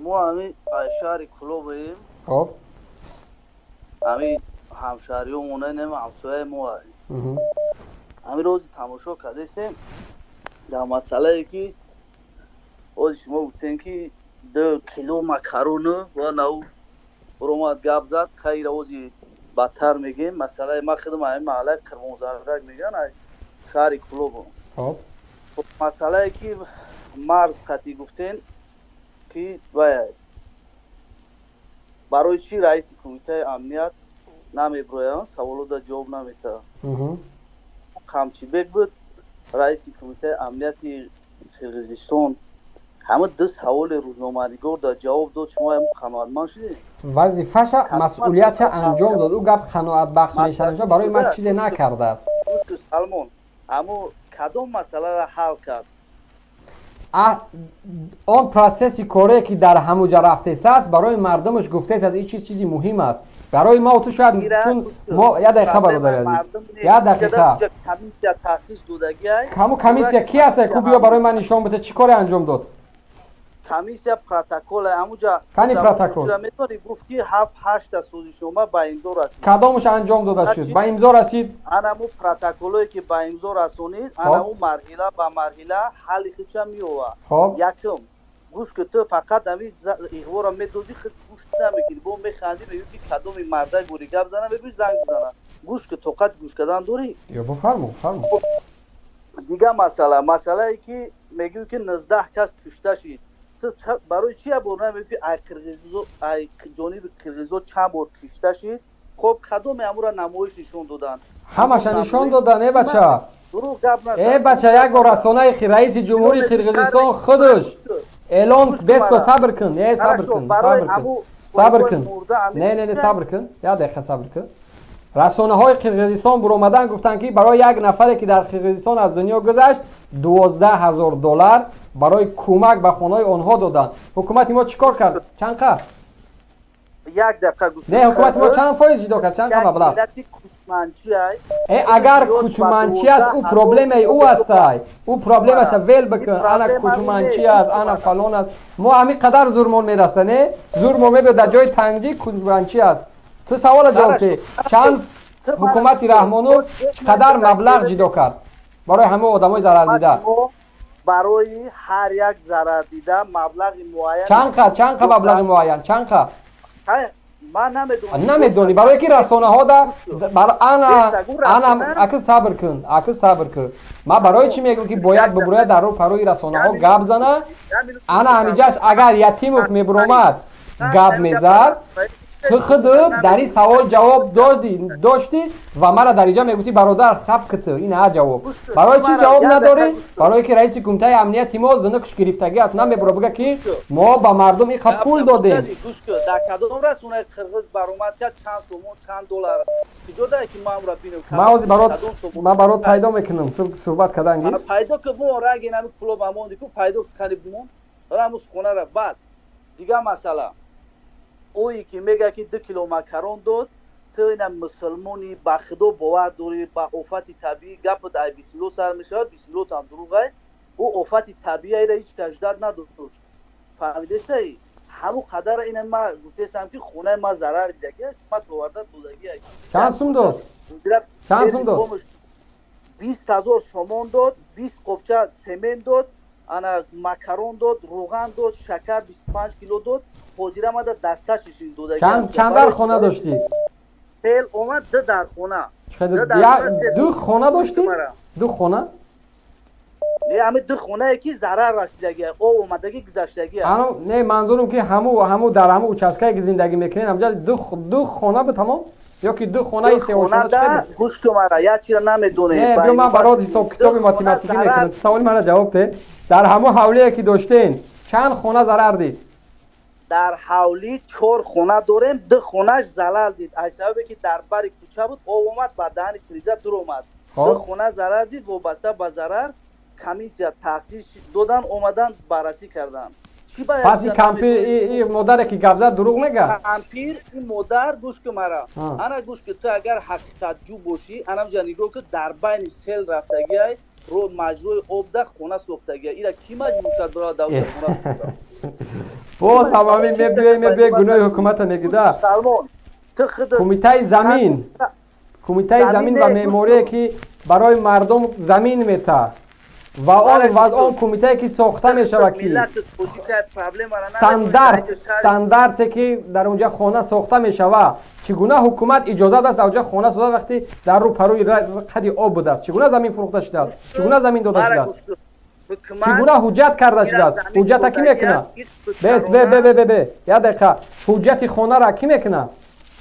Мо ҳами ай шаҳри Кулобаем. Хоб. Ҳами ҳамшаҳриёмонанем, ҳамсояи мо. Ҳами рӯзи тамошо кардесем дар масъалае, ки ози шумо гуфтем, ки 2 кило макарону ва нав буромад, гап зад. Хайра, ози бадтар мегем. Масъалаи ма худам ҳами маҳаллаи Қирмонзардак меган, ай шаҳри Кулобо. Хоб. Масъалае, ки марз қатъӣ гуфтен, ки вай барои чӣ раиси кумитаи амният намеброянд, саволода ҷавоб наметаҳад? Қамчибек буд раиси кумитаи амнияти Қирғизистон, ҳама ду саволи рӯзноманигор дар ҷавоб дод. Шумо қаноатманд шудед? Вазифаша, масъулиятша анҷом дод. Ӯ гап қаноатбахш мешавад, барои ман чизе накардааст. Салмон, аммо кадом масъаларо ҳал кард? Он процесси корее, ки дар ҳамуҷа рафтесааст, барои мардумаш гуфтесааст. Ин чиз чизи муҳим аст барои ма ту. Шояд чун мо, як дақиқа, бародари азиз, як дақиқа. Комиссия таъсис додагиай. Ҳамун комиссия ки аст? Ку биё, барои ман нишон бите, чӣ коре анҷом дод. Комиссия протокол ҳамуҷа. Кани протокол? Метавонӣ гуфт, ки ҳафт ҳашта созишнома ба имзо расид. Кадомаш анҷом дода шуд, ба имзо расид? Анаму протоколое, ки ба имзо расонид, анаму марҳила ба марҳила ҳалли худша меовад. Хоб. Якум, гӯш ки, ту фақат ами иғворо медодӣ, худ гӯш намекунӣ, бо механдӣ, мегӯӣ, ки кадоми мардак бори гап зана, мебӯи занг бизана. Гӯш ки, тоқати гӯш кардан дорӣ? Ё, бифармо, фармо. Дигар масъала, масъалае, ки мегӯӣ, ки 19 кас кушта шид. Барои чи як бор намегӯӣ, ки ай қирғизо, ай ҷониби қирғизо чанд бор кушта шид? Хоб, кадоме ҳамура намоиш нишон доданд? Ҳамаша нишон додан, э бача. Дурӯғ гап назан. Э бача, як бор расонаи раиси ҷумҳурии Қирғизистон худаш эълон бесто. Сабр кун, э, сабр кун, сабр кун, сабр кун. Не, не, не, сабр кун, як дақиқа сабр кун. Расонаҳои Қирғизистон буромадан, гуфтанд, ки барои як нафаре, ки дар Қирғизистон аз дунё гузашт, 12 000 доллар барои кӯмак ба хонаҳои онҳо доданд. Ҳукумати мо чӣ кор кард? Чанд қа? Як дақиқа гӯш. Не, ҳукумати мо чанд фоиз ҷудо кард, чанд қа маблағ? Э, агар кӯчманчӣ аст, ӯ проблемаи ӯ астай, ӯ проблемаша вел бикун. Ана кӯчманчӣ аст, ана фалон аст. Мо ҳамин қадар зурмон мераса, не, зурмо мебиёд дар ҷои танҷӣ, кӯчманчӣ аст. Ту савола ҷавоб те: чанд ҳукумати Раҳмонов чӣ қадар маблағ ҷудо кард барои ҳамаи одамои зарардида? Барои ҳар як зарардида маблағи муайян. Чанд қа, чанд қа маблағи муайян, чанд қа? Ман намедонам. Намедонӣ, барое ки расонаҳо да ана ана. Аку, сабр кун, аку, сабр кун. Ман барои чӣ мегӯм, ки бояд бубурояд, дар рӯ парои расонаҳо гап зана. Ана ҳамиҷаш агар Ятимов мебуромад, гап мезад. Ту худут дар ин савол ҷавоб додӣ, доштӣ ва мара дар инҷа мегуфтӣ: «Бародар, хаб киту, ин ҳа ҷавоб». Барои чӣ ҷавоб надорӣ? Барое ки раиси кумитаи амнияти мо зинукш гирифтагӣ аст, намебуро бига, ки мо ба мардум ин қа пул додем. Дар кадом расонаи қирғиз баромад кард, чанд сомон, чанд доллар куҷо дае, ки ман амра бинем? Ман ҳозир барот, ман барот пайдо мекунам, ту суҳбат кардан гир. Пайдо ки, бо ранги нами пуло ба монди ку, пайдо кани, бимон рамус хонара. Баъд дигар масъала, ое ки мега, ки 2 кило макарон дод. Ту ина мусулмони, ба Худо бовар дорӣ, ба офати табиӣ гапат ай бисмилло сар мешавад, бисмиллотам дурӯғай. Ӯ офати табииро ҳеҷ кас ждать надошт, фаҳмидесаи? Ҳамун қадара ина ма гуфтесам, ки хонаи ма зарар дидаги, ма товарда додагӣ. Чанд сум дод, чанд сум дод? 20 000 сомон дод, 20 қопча семент дод, ана макарон дод, рӯған дод, шакар 25 кило дод. Ҳозира мада даста чишин додаги. Чанд дар хона доштӣ? Сел омад, ду дар хона. Ду хона доштӣ, ду хона? Не, ҳами ду хонае, ки зарар расидаги, об омадаги, гузаштаги. Не, манзурум, ки ҳаму дар ҳаму участкае, ки зиндагӣ мекунед, ҳамҷа ду хона бу, тамом, ё ки ду хонаи сеошона? Гӯш кун мара, як чира намедонӣ. Не, биё, ман барот ҳисоб китоби математикӣ мекунам. Саволи мана ҷавоб де: дар ҳамун ҳавлие, ки доштен, чанд хона зарар дид? Дар ҳавлӣ чор хона дорем, ду хонаш залал дид, аз сабабе ки дар бари кӯча буд, об омад, ба даҳани тиреза дур омад. Ду хона зарар дид. Вобаста ба зарар комиссия таъсис додан, омадан, баррасӣ карданд. Пас и кампир, и модаре, ки гап зад, дурӯғ мега? Кампир, и модар, гӯш ку мара, ана гӯш ку. Ту агар ҳақиқатҷӯ бошӣ, анамҷа нигоҳ ку, дар байни сел рафтагиай, ро маҷрои обда хона сохтагиай. Ира кӣ маҷбур кард бирава давлат хона? Боз ҳамами мебиёй, мебиёй, гуноҳи ҳукумата мегида. Кумитаи замин, кумитаи замин ва меъморие, ки барои мардум замин мета, ва он ва он кумитае, ки сохта мешавад, ки стандарте, ки дар онҷа хона сохта мешавад, чӣ гуна ҳукумат иҷозат аст дар онҷа хона созад, вақте дар рӯпарӯи қади об будааст? Чӣ гуна замин фурӯхта шудааст? Чӣ гуна замин дода шудааст? Чӣ гуна ҳуҷҷат карда шудааст? Ҳуҷҷата кӣ мекунад? Бес, бе, бе, бе, бе, бе, як дақиқа. Ҳуҷҷати хонара кӣ мекунад?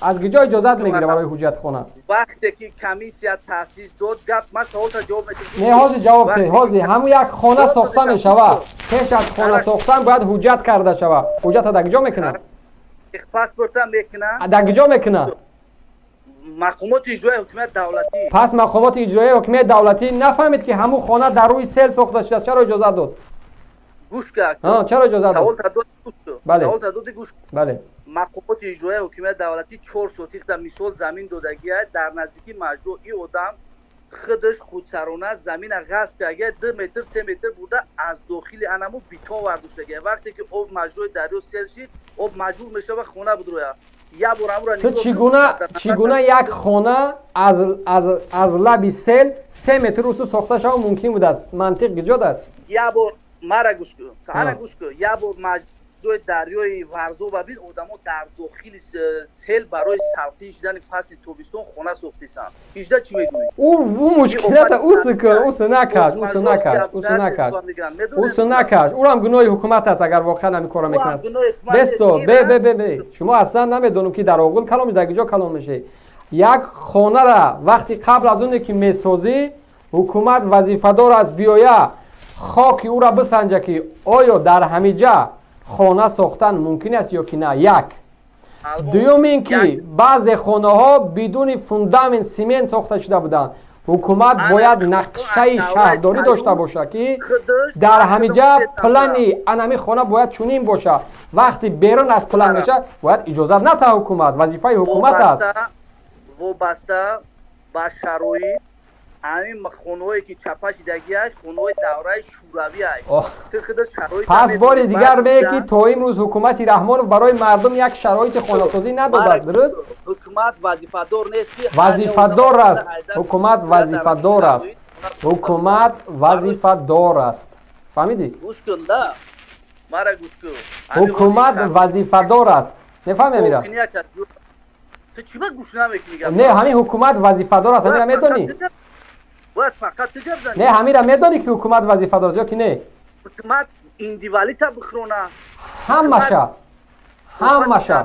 Аз киҷо иҷозат мегира барои ҳуҷҷати хона? Вақте ки комиссия таъсис дод, гап ман саволта ҷавоб медиҳам. Не, ҳозир ҷавоб те. Ҳозир ҳамун як хона сохта мешавад, пеш аз хона сохтан бояд ҳуҷҷат карда шавад. Ҳуҷҷата дар киҷо мекунад? Паспорта мекунад. Дар киҷо мекунад? Мақомоти иҷроияи ҳукумати давлатӣ. Пас мақомоти иҷроияи ҳукумати давлатӣ нафаҳмид, ки ҳамун хона дар рӯи сел сохта шудааст, чаро иҷозат дод? Гӯш кард. Чаро иҷозат дод? Бале, гӯш. Бале. Мақомоти иҷроияи ҳукумати давлатӣ 4 сотих дар мисол замин додагия дар наздикии маҷрӯ. И одам худаш худсарона замина ғасб кардагия, 2 метр, 3 метр буда, аз дохили анаму бетон вардоштагия. Вақте ки об маҷрои дарё сел шид, об маҷбур мешава хона будроя. Ту чӣ гуна як хона аз лаби сел 3 метр усу сохта шава мумкин будааст? Мантиқ киҷо аст? Як бор мара гӯш кун, ана гӯш кун. Як бор маҷрои дарёи Варзоба бин, одамо дар дохили сел барои салқин шудани фасли тобистон хона сохтесанд. Ижда чӣ мегӯӣ? Ӯ мушкилата усу кун, усу накаш, усу накаш, усу накаш, усу накаш. Ӯрам гуноҳи ҳукумат аст, агар воқеан ҳамин корро мекунад. Бесто, бе, бе, бе, бе. Шумо аслан намедонам, ки дар оғул калон, дар киҷо калон мешавед. Як хонара вақти қабл аз оне ки месозӣ, ҳукумат вазифадор аст биёя, хоки ӯра бисанҷа, ки оё дар ҳамиҷа хона сохтан мумкин аст ё ки на. Як. Дуюм ин ки баъзе хонаҳо бидуни фундамент, симент сохта шуда буданд. Ҳукумат бояд нақшаи шаҳрдорӣ дошта бошад, ки дар ҳамиҷа плани анами хона бояд чунин бошад. Вақти берун аз план мешавад, бояд иҷозат натаҳ ҳукумат. Вазифаи ҳукумат аст. Вобаста ба шароит, ҳамин хонаҳое, ки чапа шидагиаш, хонаҳои давраи шӯравиай. Пас бори дигар мее, ки то имрӯз ҳукумати Раҳмонов барои мардум як шароити хонасозӣ надодааст, дуруст? Ҳукумат вазифадор нест ки. Вазифадор аст. Ҳукумат вазифадор аст. Ҳукумат вазифадор аст, фаҳмидӣ? Гӯш кун да, мара гӯш кун. Ҳукумат вазифадор аст, мефаҳми, амира? Ту чӣ ба гӯш намекунӣ? Не, ҳамин ҳукумат вазифадор аст, ҳамира медонӣ? Бояд фақат ту гап занӣ. Не, ҳамира медонӣ, ки ҳукумат вазифадор аст ё ки не? Ҳукумат индивалита бихрона. Ҳамаша, ҳамаша.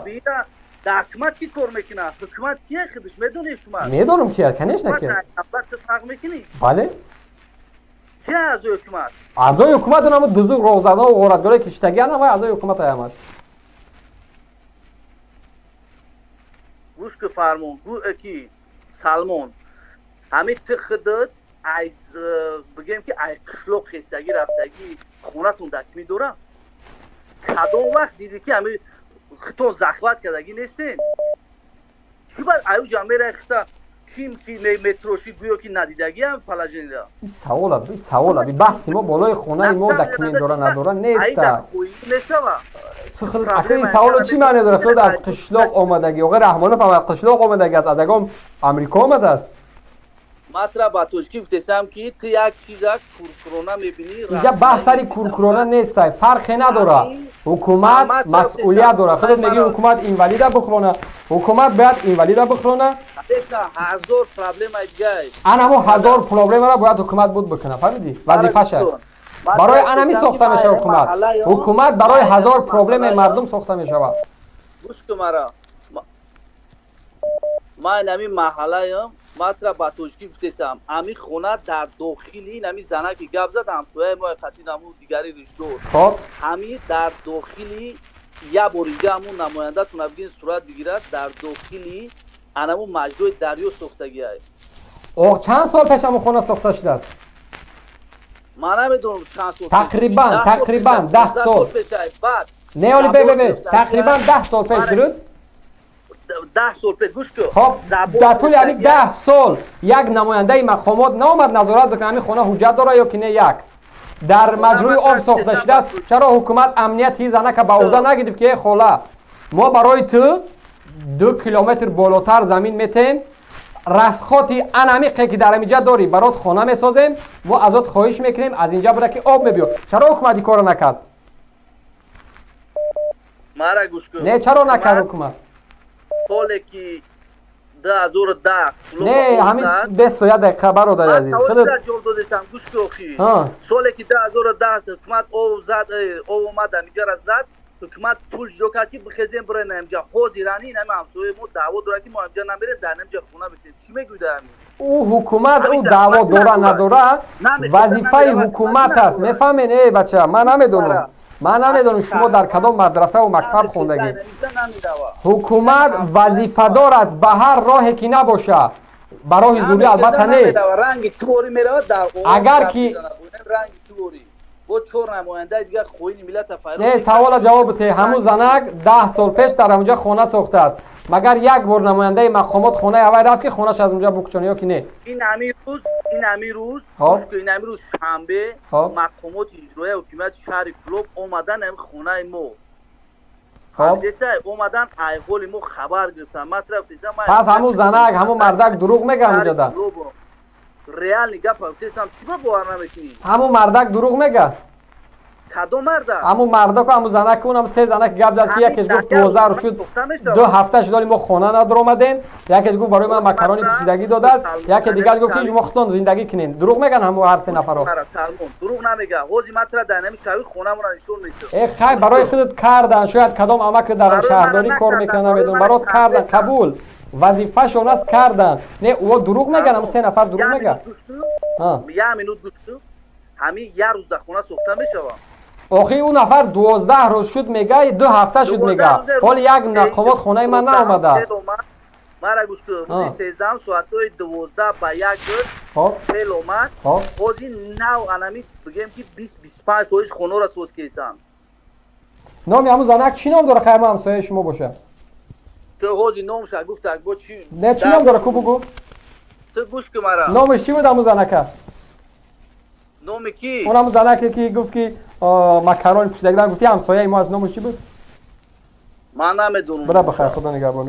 Дар ҳукумат ки кор мекунад? Ҳукумат кия худаш медонӣ ҳукумат? Медонам кия, конечно, ки. Ту фарқ мекунӣ? Бале. Ки аъзои ҳукумат? Аъзои ҳукумат онамо дузу роҳзано, ғоратгарои киштагиан, вай аъзои ҳукумат аямаш. Гӯш ку, фармон гӯ, ки Салмон, ҳамин ту худат айз бигем, ки ай қишлоқ хестагӣ рафтагӣ, хонатон дакмӣ дора. Кадом вақт дидӣ, ки ҳамин хитон захват кардагӣ нестем? Чӣ бад аюҷа мерай, хита ким ки метрошӣ, гӯё ки надидагиам положение ра. Савола, савола, баҳси мо болои хонаи мо документ дора, надора неста. Мешава. Ака, саволо чӣ маъне дорад? Худ аз қишлоқ омадагӣ, оғои Раҳмонов ҳам аз қишлоқ омадагӣ аст, аз ягон Амрико омадааст? Матра ба тоҷикӣ гуфтесам, ки ту як чиза куркурона мебинӣ. Инҷа баҳс сари куркурона нестай, фарқе надорад. Ҳукумат масъулият дорад. Худат мегӣ, ҳукумат инвалида бихӯрона. Ҳукумат бояд инвалида бихӯрона. Ҳазор проблемаи дигар. Анамо ҳазор проблемаро бояд ҳукумат буд бикунад, фаҳмидӣ? Вазифаша барои анами сохта мешавад ҳукумат. Ҳукумат барои ҳазор проблемаи мардум сохта мешавад. Гӯш кун мара. Ман ами маҳаллаям, матра ба тоҷикӣ гуфтесам, ами хона дар дохили ами занаки гап зад, ҳамсояи мо, қатин аму дигари риштдор. Ҳами дар дохили, як бори дига ҳамун намояндатона бигин, сурат бигирад, дар дохили анаму маҷрои дарё сохтагиай. Оқ, чанд сол пеш ҳамун хона сохта шудааст? Ман намедонам чанд сол. Тақрибан, тақрибан 10 сол. Не, оли, бе, бе, бе, тақрибан 10 сол пеш, дуруст? 10 сол пеш, гӯш кун. Хоб, дар тӯли ҳамин 10 сол як намояндаи мақомот наомад назорат бикунад, ҳамин хона ҳуҷҷат дора ё ки не? Як. Дар маҷрӯи об сохта шудааст. Чаро ҳукумат амнияти занака ба уҳда нагирифт, ки: «Э, хола, мо барои ту 2 километр болотар замин метем, расхоти анамиқе ки дар амиҷа дорӣ, барот хона месозем, мо азот хоҳиш мекунем, аз инҷа бира, ки об мебиё»? Чаро ҳукумат ин корро накард? Мара гӯш кун. Не, чаро накард ҳукумат? Соле ки 2010 Не, ҳамин бесто як дақиқа, бародари азиз. Ҷавоб додесам, гӯш кун охи. Соле ки 2010 ҳукумат об зад, об омад, амиҷара зад, ҳукумат пул ҷудо кард, ки бихезем, бирен амҷа. Ҳозирани инами ҳамсояи мо даъво дорад, ки мо амҷа намерем, дар намҷа хона битем. Чӣ мегӯй дар ҳамин? Ӯ ҳукумат, ӯ даъво дора надора, вазифаи ҳукумат аст, мефаҳмен? Э, бача, ман намедонам, шумо дар кадом мадрасаву мактаб хондагӣ. Ҳукумат вазифадор аст, ба ҳар роҳе ки набоша, ба роҳи зурӣ албатта не. Агар ки не, савола ҷавоб бите. Ҳамун занак 10 сол пеш дар ҳамунҷа хона сохтааст. Магар як бор намояндаи мақомот хонаи аввай рафт, ки хонаш аз унҷа букучон ё ки не? Ин ҳамин рӯз шанбе мақомоти иҷроия ҳукумати шаҳри Кӯлоб омадан ҳамин хонаи мо. Омадан, айҳоли мо хабар гирифтан. Пас ҳамун занак, ҳамун мардак дурӯғ мега ҳамунҷода? Реальный гапа гуфтесам, чӣ ба бовар намекунӣ? Ҳамун мардак дурӯғ мега? Кадом мардак? Ҳамун мардаку ҳамун занак, унам се занак гап зад, ки якеш гуфт, 12 шуд, 2 ҳафта шуд, мо хона надаромадем, якеш гуфт, барои ман макарони пӯшидагӣ додааст, яке дигар гуфт, ки шумо худтон зиндагӣ кунед. Дурӯғ меган ҳамун ҳар се нафаро? Дурӯғ намега. Ҳозир ман тура дар нами шави хонамонро нишон медиҳам. Э, хай, барои худат кардан. Шояд кадом амак дар шаҳрдорӣ кор мекунад, намедонам. Барот кардан, қабул, вазифашон аст, кардан. Не, ӯ дурӯғ меган, ҳамун се нафар дурӯғ меган? Як минут гӯш кун. Ҳамин як рӯз дар хона сохта мешавам? Охи, ӯ нафар 12 рӯз шуд мега, 2 ҳафта шуд мега, ҳоли як мақомот хонаи ман наомадааст. Мара гӯш кун. Рӯзи 13-ам соатҳои 11:58 сел омад. Ҳозир нав анами бигем, ки 20-25% хонаро соз кесам. Номи ҳамун занак чӣ ном дора? Хайр, ҳамсояи шумо боша. Ту ҳозир номша гуфтак, бо чӣ? Не, чӣ ном дора, ку бугӯ. Ту гӯш кун мара. Номаш чӣ буд ҳамун занака? Номи ки? Он ҳамун занаке, ки гуфт, ки макарони пӯшидагӣ, гуфти, ҳамсояи мо аз, номаш чӣ буд? Ман намедонам. Бира, бахайр, худо нигаҳбон.